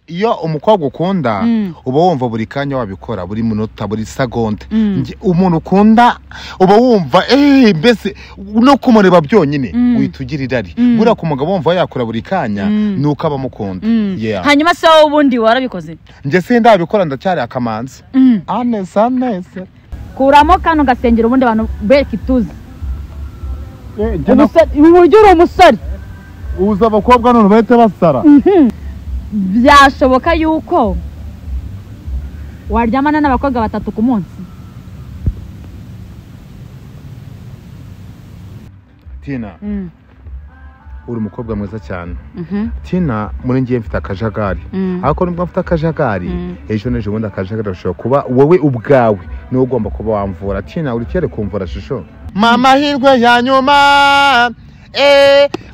Iyo umukobwa ukunda uba wumva buri kanya wabikora, buri munota, buri segonda. Umuntu ukunda uba wumva mbese no kumureba byonyine uhita ugira irari. Buriya ku mugabo wumva yakora buri kanya nuko aba amukunda. Hanyuma se wowe ubundi warabikoze? Njye sindabikora, ndacyari akamanzi. Anesa anesa. Kuramo kano gasengero ubundi abantu bereka ituze. Uburyo uri umusore uza abakobwa none bahita basara. Byashoboka yuko waryamana n'abakobwa batatu ku munsi? Tina, uri umukobwa mwiza cyane. Tina, muri ngiye mfite akajagari. Ariko nubwo mfite akajagari, ejo n'ejo bundi akajagari gashobora kuba wowe ubwawe niwe ugomba kuba wamvura. Tina, uri kere kumvura shusho. Mama hirwe ya nyuma,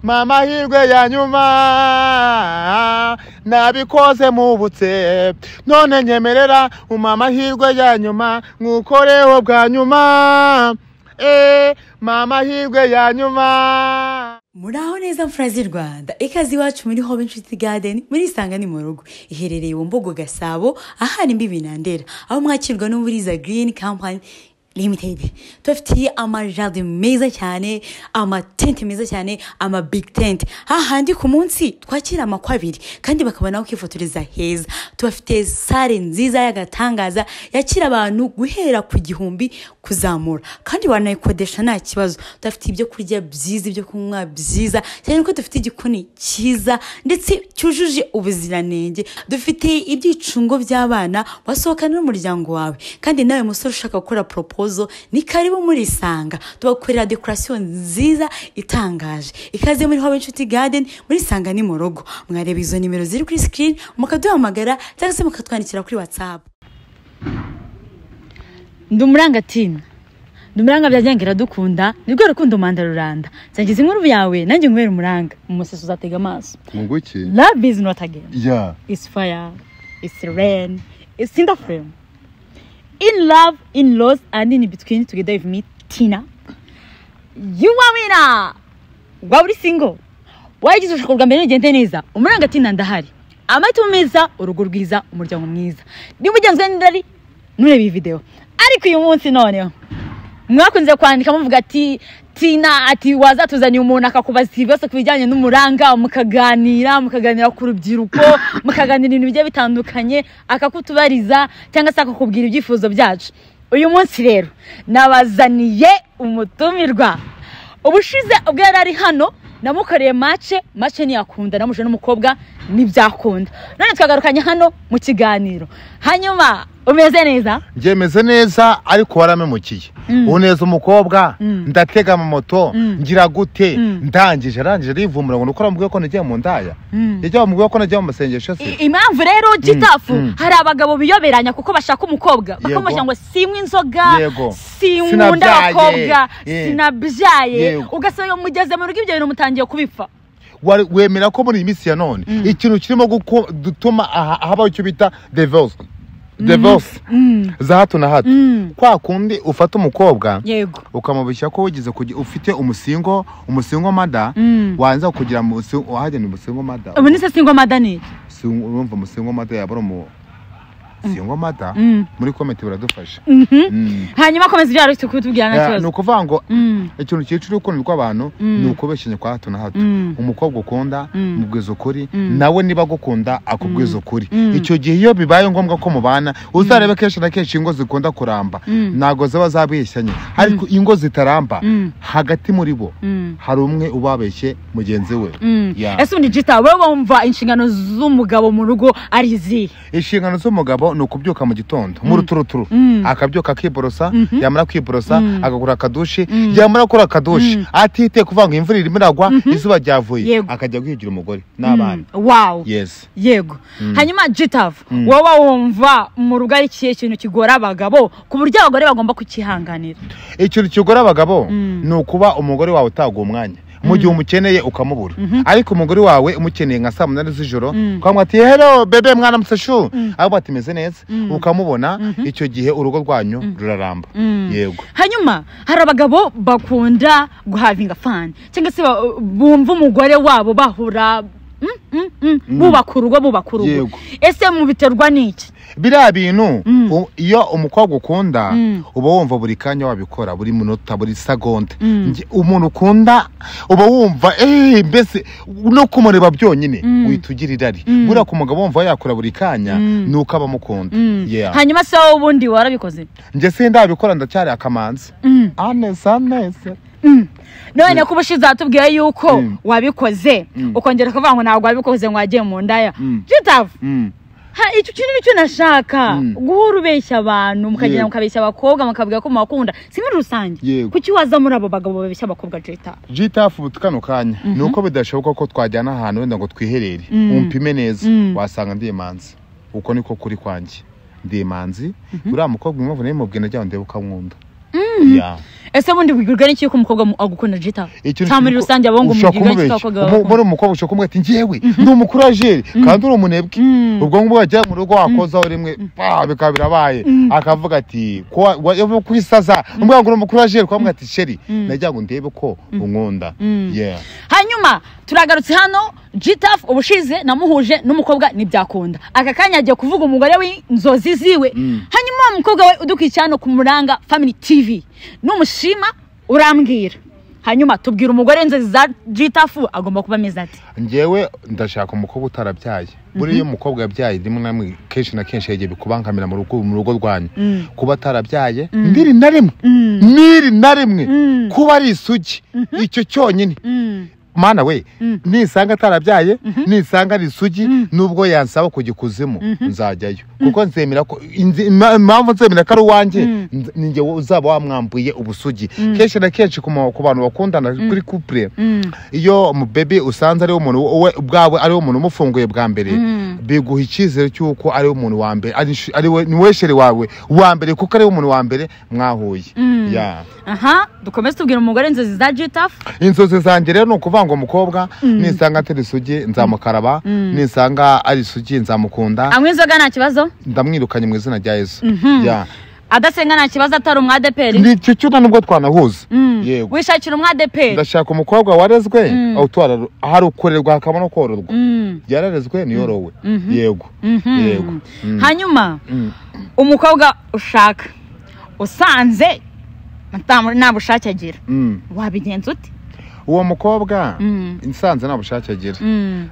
mama hirwe ya nyuma, nabikoze mubutse none nyemerera umama hirwe ya nyuma nkukoreho bwa nyuma, mama hirwe ya nyuma. Muraho neza mfura z'i Rwanda, ikaze iwacu muri Hobe Inshuti Garden, muri Isanga ni mu rugo. Iherereye Bumbogo Gasabo, ahari imbibi na Ndera, aho mwakirwa n'Uburiza Green Company Limited. Tubafitiye amajardin meza cyane, amatente meza cyane, ama big tent. Hahandi ku munsi twakira amakwa abiri kandi bakabona aho kwifotoreza heza. Tubafitiye sale nziza y'agatangaza yakira abantu guhera ku 1000 kuzamura, kandi wanayikodesha nta kibazo. Tubafitiye ibyo kurya byiza, ibyo kunywa byiza, cyane ko dufite igikoni cyiza ndetse cyujuje ubuziranenge. Dufite ibyicungo by'abana wasohokana n'umuryango wawe, kandi nawe musore ushaka gukora proposal ni karibu muri Isanga. Tubakorera decoration nziza itangaje. Ikaze muri Hobe Inshuti Garden, muri Isanga ni mu rugo. Mwareba izo nimero ziri kuri screen, mukaduhamagara cyangwa se mukatwandikira kuri WhatsApp. Ndumuranga Tina, ndumuranga byagengira dukunda, nibwo rukundo manda ruranda. Nsangiza inkuru yawe nanjye nkwere umuranga, umuseso uzatega amaso. Munguki? Love is not a game. Yeah. It's fire, it's rain, it's in the frame. In love, in loss, and in between, together with me, Tina. You are winner! Waba uri single? Wagize urushako bwa mbere nigende neza. Umuranga Tina ndahari. Amahitamo meza, urugo rwiza, umuryango mwiza. Niba ugenzwe n'irari, nurebe iyi video. Ariko uyu munsi noneho mwakunze kwandika muvuga ati Tina ati wazatuzaniye umuntu akakubaza ibibazo ku bijyanye n'umuranga, mukaganira ku rubyiruko, mukaganira ibintu bigiye bitandukanye, akakutubariza cyangwa se akakubwira ibyifuzo byacu. Uyu munsi rero nabazaniye umutumirwa. Ubushize ubwo yari ari hano namukoreye match ntiyakunda, namuje n'umukobwa ntibyakunda. None twagarukanye hano mu kiganiro. Hanyuma umeze neza? Njye meze neza, ariko waramemukiye. Uneza umukobwa, ndatega amamoto, ngira gute, ndangije arangije rivumbura ngo nukora mubwiye ko nagiye mu ndaya. Yajya bamubwiye ko nagiye mu masengesho se. Impamvu rero Gitafu, hari abagabo biyoberanya kuko bashaka umukobwa, bakamushyira ngo sinywa inzoga, sinkunda abakobwa, sinabyaye, ugasanga mugeze mu rugo ibyo bintu mutangiye kubipfa. Wemera ko muri iyi minsi ya none ikintu kirimo gutuma habaho icyo bita divorce. Divorce za hato na hato. Kwa kundi ufata umukobwa ukamubishya ko wigize ufite umusingo mada, wanza kugira wahagena umusingo mada. Ubu ni se singo mada ni? Urumva umusingo mada yabara mu singo mada muri comment biradufasha. Hanyuma komeza ibyo ari kutubwira nta kibazo. Ni ukuvuga ngo ikintu cyica urukundo rw'abantu ni ukubeshyanya kwa hato na hato. Umukobwa ukunda mubwiza ukuri, nawe niba gukunda akubwiza ukuri. Icyo gihe iyo bibaye ngombwa ko mubana, uzarebe kenshi na kenshi ingo zikunda kuramba ntago ziba zabeshyanye, ariko ingo zitaramba hagati muri bo hari umwe ubabeshye mugenzi we. Ese undi Gita, wowe wumva inshingano z'umugabo mu rugo ari izihe? Inshingano z'umugabo ni ukubyuka mu gitondo mu ruturuturu, akabyuka akiborosa, yamara kwiborosa agakora akadushi, yamara gukora akadushi atite kuvuga ngo imvura irimo iragwa izuba ryavuye, akajya guhigira umugore n'abana. Wow. Yes. Yego. Hanyuma Gitafu, wowe wumva mu rugo ari ikihe kintu kigora abagabo ku buryo abagore bagomba kukihanganira? Ikintu kigora abagabo ni ukuba umugore wawe utaguha umwanya mu gihe umukeneye ukamubura. Ariko umugore wawe umukeneye nka saa 8 z'ijoro ukamubwira ati hello bebe mwana msashu, ahubwo ati meze neza, ukamubona, icyo gihe urugo rwanyu ruraramba. Yego. Hanyuma hari abagabo bakunda guhavinga fun cyangwa se bumva umugore wabo bahura Bubaka urugo bubaka urugo. Ese mubiterwa n'iki? Biriya bintu iyo umukobwa ukunda uba wumva buri kanya wabikora, buri munota, buri segonda. Umuntu ukunda uba wumva mbese no kumureba byonyine uhita ugira irari. Buriya ku mugabo wumva yakora buri kanya nuko aba amukunda. Hanyuma se wowe ubundi warabikoze? Njye sindabikora, ndacyari akamanzi. Anese. None ko ubushize watubwiye yuko wabikoze, ukongera kuvuga ngo ntabwo wabikoze ngo wagiye mu ndaya. G-Taff, icyo kintu nicyo nashaka, guhora ubeshya abantu mukagenda mukabeshya abakobwa mukabwira ko mubakunda, si muri rusange. Kuki waza muri abo bagabo babeshya abakobwa G-Taff? G-Taff ubu kano kanya nuko bidashoboka ko twajyana ahantu wenda ngo twiherere, umpime neza wasanga ndi imanzi. Uko niko kuri kwanjye, ndi imanzi. Uriya mukobwa impamvu nayimubwiye nagira ngo ndebe uko ankunda. Ese bundi wibwirwa n'iki yuko umukobwa agukunda G-Taff? Cyangwa muri rusange abahungu mubwirwa n'iki ko abakobwa bagukunda? Muri umukobwa ushobora kumubwira ati njyewe ndi umukurajeri kandi uri umunebwe, ubwo ngubwo wajya mu rugo wakozaho rimwe bikaba birabaye, akavuga ati kwisaza umubwira ngo uri umukurajeri, ukamubwira ati sheri nagira ngo ndebe ko unkunda. Hanyuma turagarutse hano G-Taff ubushize namuhuje n'umukobwa ntibyakunda, aka kanya agiye kuvuga umugore w'inzozi ziwe. Hanyuma wa mukobwa we udukurikiye hano ku Muranga Family TV numushima urambwira, hanyuma tubwira umugore w'inzozi za G-Taff agomba kuba ameze ati. Njyewe ndashaka umukobwa utarabyaye. Buriya iyo umukobwa yabyaye rimwe na rimwe kenshi na kenshi yagiye bikubangamira mu rugo rwanyu. Kuba atarabyaye ndiri na rimwe niri na rimwe kuba ari isugi icyo cyonyine. Mana we, nisanga atarabyaye, nisanga ari isugi, nubwo yansaba kujya ikuzimu nzajyayo, kuko nzemera ko impamvu nzemera ko ari uwanjye ninjye uzaba wamwambuye ubusugi. Kenshi na kenshi ku bantu bakundana kuri couple, iyo umubebe usanze ari umuntu we ubwawe ari umuntu umufunguye bwa mbere, biguha icyizere cy'uko ari umuntu wa mbere, ari we ni we sheri wawe wa mbere, kuko ari umuntu wa mbere mwahuye. Aha dukomeze tubwira umugore inzozi za G-Taff. Inzozi zanjye rero ni ukuvuga ngo umukobwa nisanga atari isugi nzamukaraba, nisanga ari isugi nzamukunda. Anywa inzoga nta kibazo? Ndamwirukanye mu izina rya Yesu. Adasenga nta kibazo, atari umwadeperi? Nicyo cyo nubwo twanahuza. Yego. Wishakira umwadeperi? Ndashaka umukobwa warezwe, hari ukorerwa hakaba no kororwa. Yararezwe niyorowe. Yego. Yego. Hanyuma umukobwa ushaka usanze nta bushake agira, wabigenza ute? Uwo mukobwa nsanze nta bushake agira,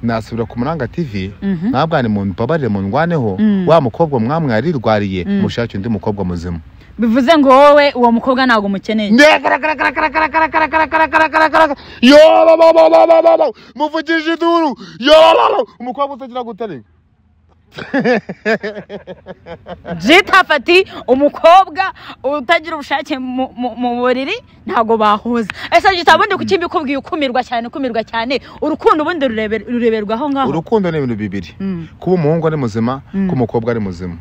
nasubira ku Muranga TV nabwane mu mbabarire mu ndwaneho, wa mukobwa mwamwarirwariye mushake undi mukobwa muzima. Bivuze ngo wowe uwo mukobwa ntabwo umukeneye. Muvugije iduru umukobwa utagira gutarika. G-Taff ati umukobwa utagira ubushake mu buriri ntabwo bahuza. Ese G-Taff ubundi kuki mbikubwiye ukumirwa cyane ukumirwa cyane? Urukundo ubundi rureberwa aho ngaho. Urukundo ni ibintu bibiri, kuba umuhungu ari muzima, kuba umukobwa ari muzima.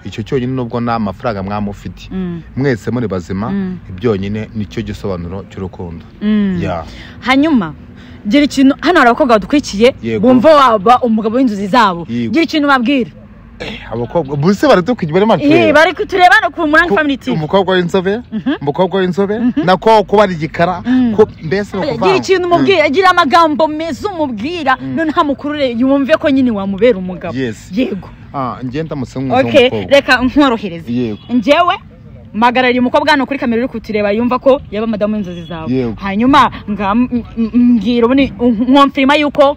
Icyo cyonyine nubwo nta mafaranga mwamufite, mwese muri bazima, ibyonyine nicyo gisobanuro cy'urukundo. Hanyuma gira ikintu hano hari abakobwa badukurikiye bumva waba umugabo w'inzozi zabo, gira ikintu babwira. Abakobwa bose baradukwiye bari matureba. Bari kutureba no ku Muranga Family TV. Umukobwa w'inzobe, umukobwa w'inzobe nako kuba ari igikara, ko mbese no kuva. Gira ikintu umubwira, gira amagambo meza umubwira, none ntamukurure yumve ko nyine wamubera umugabo. Yego. Ngenda musenguza umukobwa. Reka nkorohereze. Njyewe magarari umukobwa hano kuri kamera uri kutureba yumva ko yaba madamu w'inzozi zawe. Hanyuma mbwira ubundi nkomfirima yuko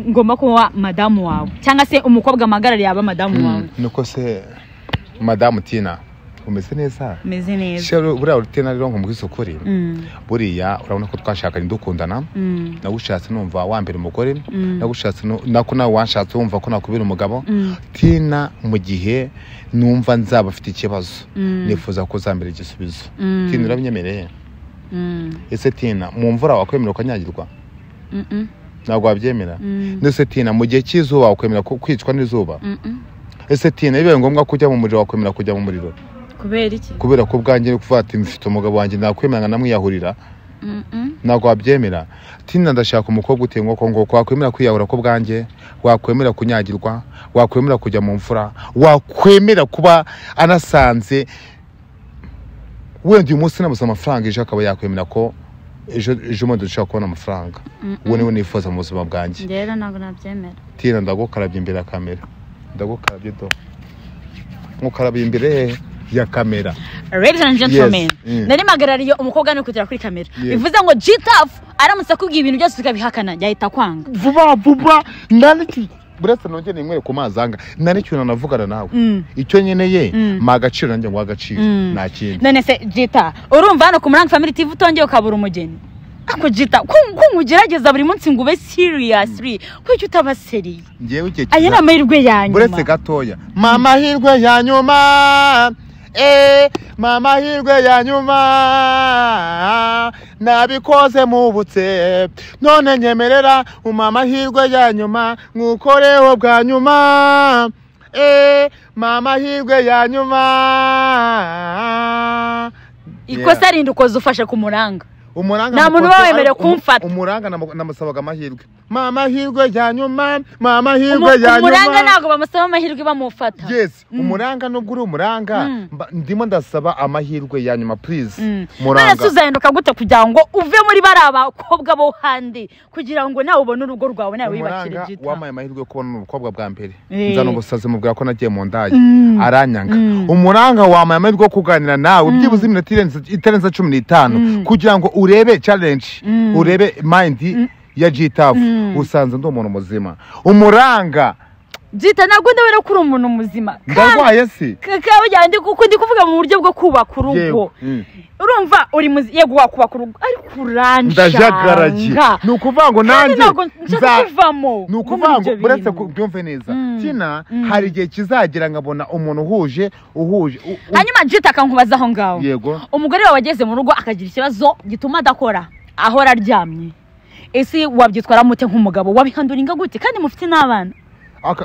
ngomba kuba madamu wawe, cyangwa se umukobwa magarari yaba madamu wawe. Nuko se madamu Tina umeze neza? Meze neza. Shero buriya Tina rero nkumubwiza ukuri, buriya urabona ko twashakanye dukundana, nagushatse numva wambere umugore, nagushatse nako nawe wanshatse wumva ko nakubira umugabo. Tina mu gihe numva nzaba afite ikibazo nifuza ko uzambere igisubizo. Tina urabinyemereye? Ese Tina mu mvura wakwemera ukanyagirwa? Ntabwo wabyemera. Ese Tina mu gihe cy'izuba wakwemera kwicwa n'izuba? Ese Tina bibaye ngombwa kujya mu muriro wakwemera kujya mu muriro? Kubera iki? Kubera ko ubwanjye kuvuga ati mfite umugabo wanjye nakwemera namwiyahurira. Ntabwo wabyemera. Tina ndashaka umukobwa uteye nk'uko nguko, wakwemera kwiyahura ko bwanjye, wakwemera kunyagirwa, wakwemera kujya mu mfura, wakwemera kuba anasanze wenda uyu munsi nabuze amafaranga ejo akaba yakwemera ko Ejo bundi dushobora kubona amafaranga. Uwo niwe nifuza mu buzima bwanjye. Rero ntabwo nabyemera. Tina, ndagukarabye imbere ya kamera, ndagukarabye do, nkukarabye imbere ya kamera. Ladies and gentlemen, Yes. nari mpagarariye umukobwa ni kugera kuri kamera. Yes. Bivuze ngo G-Taff aramutse akubwiye ibintu byose ukabihakana, yahita kwanga. Vuba vuba ndaniki buretse nongere ninywere ku mazi anga nari kintu navugana nawe. Icyo nkeneye ma agaciro, nanjye ngo agaciro, nta kindi. None se Gita, urumva hano ku Muranga Family TV utongeye ukabura umugeni? Ako Gita, ko nkugerageza buri munsi ngo ube seriously, kuki utaba serious? Ngewe igihe Aya ni amahirwe ya nyuma. Buretse gatoya, mama hirwe ya nyuma, mama hirwe ya nyuma, nabikoze mubutse, none nyemerera umama hirwe ya nyuma nkukoreho bwa nyuma, mama hirwe ya nyuma. Ikosa rindi ukoze ufashe ku Muranga. Umuranga Nta muntu uba wemerewe kumfata. Umuranga namusabaga amahirwe, mama hirwe ya nyuma, mama hirwe ya nyuma. Umuranga ntabwo bamusaba amahirwe, bamufata. Yes, umuranga nubwo uri umuranga, ndimo ndasaba amahirwe ya nyuma, please. None Muranga. se uzahinduka gute kugira ngo uve muri bariya bakobwa bo handi, kugira ngo nawe ubone urugo rwawe, nawe wiyubakire? Umuranga Gita, wampaye amahirwe yo kubona umukobwa bwa mbere. Eh. Nzana ubusazi mubwira ko nagiye mu ndaya, aranyanga. Umuranga wampaye amahirwe yo kuganira nawe byibuze iminota itarenze 15, kugira ngo urebe challenge, urebe mind ya G-Taff, usanze ndi umuntu muzima. Umuranga. Gita, ntabwo ndabona ko uri umuntu muzima. Ndarwaye se? Kaba ndi kuko ndi kuvuga mu buryo bwo kubaka urugo. Yego. Urumva uri muzi, yego wakubaka urugo, ariko uranshanga. Ndajagaraye, ni ukuvuga ngo Kandi nanjye ntabwo nshaka kuvamo ni ukuvuga muri ngo ibyo uretse bintu. byumve neza, Tina, hari igihe kizagera nkabona umuntu uhuje Hanyuma Gita, akankubaza aho ngaho. Yego. Umugore wawe ageze mu rugo akagira ikibazo gituma adakora, ahora aryamye, ese wabyitwaramo ute nk'umugabo? Wabihanduringa gute kandi mufite n'abana?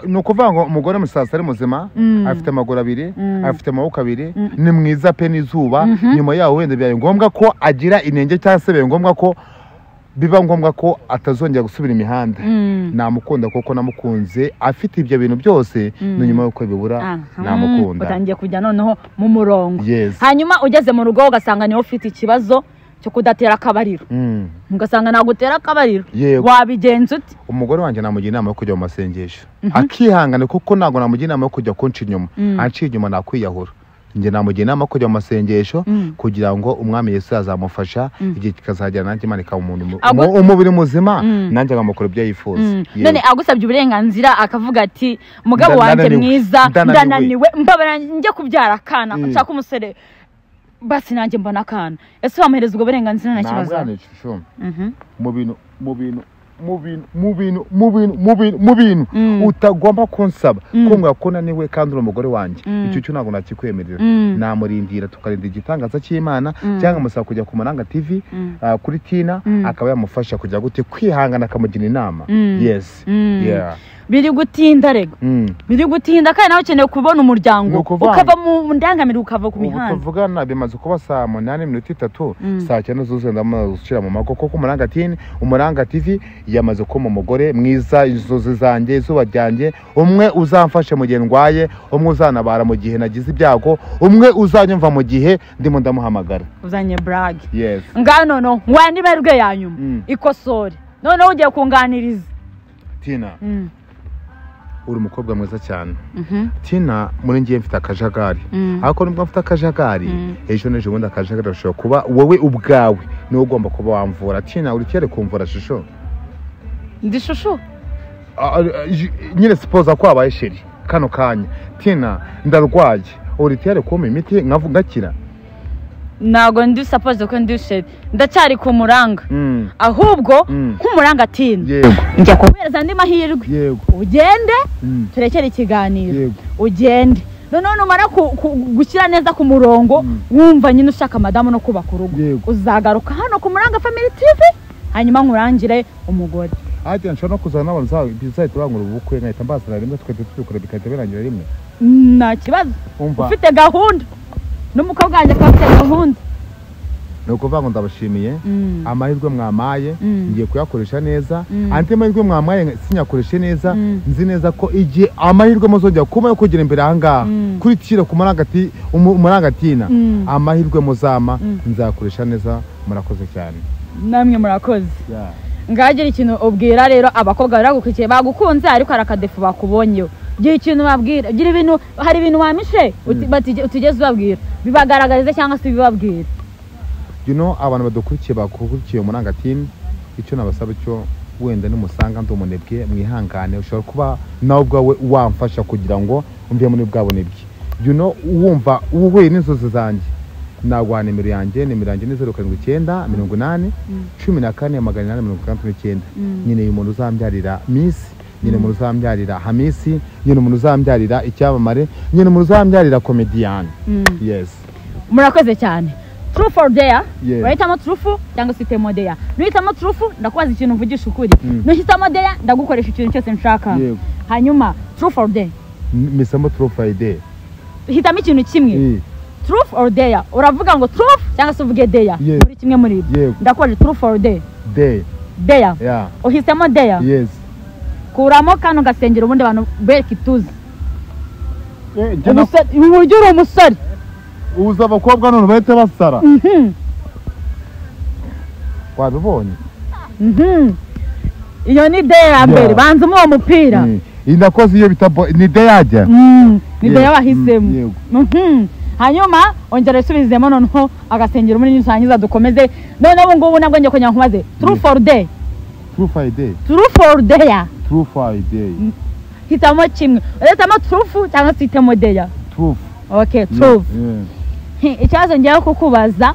Ni ukuvuga ngo umugore musasa ari muzima, afite amaguru abiri, afite amaboko abiri, ni mwiza pe n'izuba. Nyuma yaho wenda bibaye ngombwa ko agira inenge, cyangwa se bibaye ngombwa ko biba ngombwa ko atazongera gusubira imihanda, namukunda kuko namukunze afite ibyo bintu byose. Na nyuma y'uko bibura, Aha. namukunda. Utangiye kujya noneho mu murongo. Yes. Hanyuma ugeze mu rugo ugasanga niwe ufite ikibazo cyo kudatera akabariro, ugasanga ntabwo utera akabariro, Yego. wabigenza ute? Umugore wanjye namugira inama yo kujya mu masengesho akihangana, kuko ntabwo namugira inama yo kujya kunca inyuma. Anciye inyuma nakwiyahura. Njye namugira inama yo kujya mu masengesho kugira ngo umwami Yesu azamufasha, igihe kikazagera nanjye Imana ikaba umuntu umubiri muzima, nanjye nkamukora ibyo yifuza. Yego. None agusabye uburenganzira akavuga ati: "Mugabo wanjye Ndananiwe. mwiza, Ndananiwe. ndananiwe, mbabara njye kubyara akana, nshaka umusore basi nanjye mbona akana", ese wamuhereza ubwo burenganzira nta kibazo? Ntabwo ishusho mu bintu mu bintu mu bintu mu bintu mu bintu mu bintu mu bintu utagomba kunsaba kumbwira ko naniwe kandi uri umugore wanjye, icyo cyo ntabwo nakikwemerera. Namurindira tukarinda igitangaza cy'Imana, cyangwa musaba kujya ku Muranga TV, kuri Tina, akaba yamufasha kujya gute kwihangana, akamugira inama. Yes, yeah. Biri gutinda rego. Biri gutinda kandi nawe ukeneye kubona umuryango, Ni ukuvuga ukava mu ndangamiro, ukava ku ubu mihanda. Tuvugana bimaze kuba saa 8:03, saa 9 zuzuye ndamaze gushyira mu mago, kuko Umuranga Tini, Umuranga TV yamaze kuba umugore mwiza, inzozi zanjye, izuba ryanjye, umwe uzamfasha mu gihe ndwaye, umwe uzanabara mu gihe nagize ibyago, umwe uzanyumva mu gihe ndimo ndamuhamagara. Uzanye burage. Yes. Ngaho noneho wandi mahirwe ya nyuma. Ikosore, noneho ugiye kunganiriza. Tina, uri umukobwa mwiza cyane. Tina, muri ngiye mfite akajagari, ariko nubwo mfite akajagari, ejo n'ejo bundi akajagari gashobora kuba wowe ubwawe niwe ugomba kuba wamvura. Tina, uri kere kumvura shusho. Ndi shushu? Nyine sipoza ko wabaye chéri kano kanya. Tina, ndarwaye, uri tayari kumpa imiti nkavuga ngakira? Ntabwo ndi suppose ko ndi chéri, ndacyari ku Muranga. Ahubwo nk'umuranga Tina, njya kuguhereza andi mahirwe. Ugende, turekere ikiganiro. Ugende noneho numara gushyira neza ku murongo, wumva nyine ushaka madamu no kubaka urugo, uzagaruka hano ku Muranga Family TV, hanyuma nkurangire umugore. Ati nshobora no kuzana n'abantu bizahita bangura ubukwe, nkahita mbazana rimwe, tugahita tubikora bigahita birangira rimwe. Nta kibazo. Umva. Ufite gahunda n'umukobwa wanjye akaba afite gahunda. Ni ukuvuga ngo ndabashimiye amahirwe mwamaye, ngiye kuyakoresha neza. Andi mahirwe mwamaye sinyakoreshe neza, nzi neza ko igihe amahirwe muzongera kuba yo kugira imbere ahangaha kuri tira ku Muranga Tina, amahirwe muzama nzayakoresha neza. Murakoze cyane. Namwe murakoze. Ngagira ikintu ubwira rero abakobwa baragukurikiye bagukunze ariko hari akadefu bakubonyeho. Gira ikintu babwira, gira ibintu, hari ibintu wamishe utigeze ubabwira, bibagaragarize cyangwa se bibabwira. You know, abantu badukurikiye bakurikiye Umuranga Team, icyo nabasaba cyo wenda nimusanga ndi umunebwe mwihangane, ushobora kuba nawe ubwawe wamfasha kugira ngo umve muri bwa bunebwe. You know, wumva uhuye n'inzozi zanjye, naguha nimero yanjye, nimero yanjye ni 0 7 9 80 14 869. Nyine umuntu uzambyarira Miss, nyine umuntu uzambyarira Hamisi, nyine umuntu uzambyarira icyamamare, nyine umuntu uzambyarira comedian. Yes. Murakoze cyane. Truth or dare? Urahitamo truth cyangwa se uhitemo dare? Nuhitamo truth ndakubaza ikintu mvugisha ukuri. Nuhitamo dare ndagukoresha ikintu cyose nshaka. Hanyuma truth or dare? Misamo truth or dare. Hitamo ikintu kimwe. Truth or dare? Uravuga ngo truth cyangwa se uvuge dare? Muri kimwe muri ibyo. Ndakubaza truth or dare? Dare. Dare. Yeah. Uhisemo dare? Yes. Kuramo kano gasengero ubundi abantu bereke ituze. Uburyo uri umusore. Uza abakobwa none bahita basara. Wabibonye? Iyo ni dare ya mbere, banza umuwo mupira. Inakoze iyo bita ni dare yajya. Ni dare wahisemo. Hanyuma ongera usubizemo noneho agasengero muri nisangiza dukomeze. None ubu ngubu nabwo ngiye kongera nkubaze truth or dare? Truth or dare? Truth or dare? Truth or dare. Hitamo kimwe. Urahitamo truth cyangwa se uhitemo dare? Truth. Okay, truth. Ikibazo ngiye kukubaza.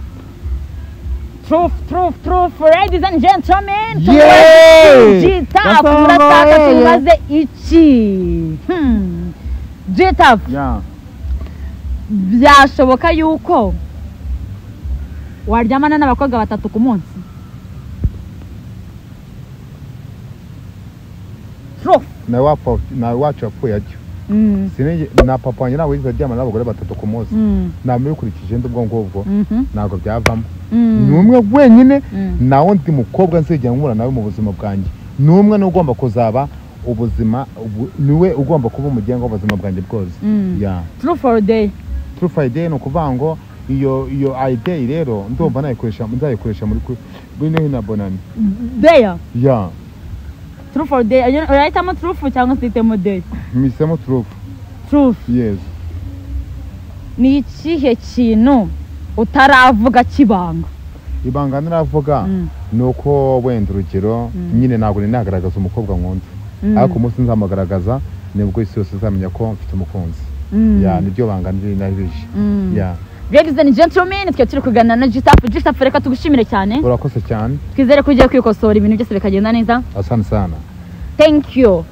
Truth, truth, truth, ladies and gentlemen. G-Tap, murashaka tubaze iki? G-Tap. Byashoboka yuko waryamana n'abakobwa batatu ku munsi? Truth. Na wacu yapfuye atyo. Na papa wanjye ntabwo yigeze aryamana n'abagore batatu ku munsi. Namukurikije ndi ubwo ngubwo ntabwo byavamo. Ni umwe wenyine, nta wundi mukobwa nzigera nkura nawe mu buzima bwanjye. Ni umwe n'ugomba kuzaba ubuzima, niwe ugomba kuba umugenga w'ubuzima bwanjye bwose. Truth or dare? Truth or dare ni ukuvuga ngo iyo idea rero ndumva nayikoresha, nzayikoresha muri bino na bonani. Dare? Yeah. Truth or dare? Urahitamo truth cyangwa se uhitemo dare? Mpisemo truth. Truth. Yes. Ni ikihe kintu utaravuga kibanga? Ibanga naravuga ni uko wenda urugero nyine ntabwo ninagaragaza umukobwa nkunda, ariko umunsi nzamugaragaza nibwo isi yose izamenya ko mfite umukunzi. Nibyo banga nabije. Ladies and gentlemen, twe turi kuganira na G-Tap. G-Tap, reka tugushimire cyane. Urakoze cyane. Twizere ko ugiye kwikosora ibintu byose bikagenda neza. Asante sana. Thank you.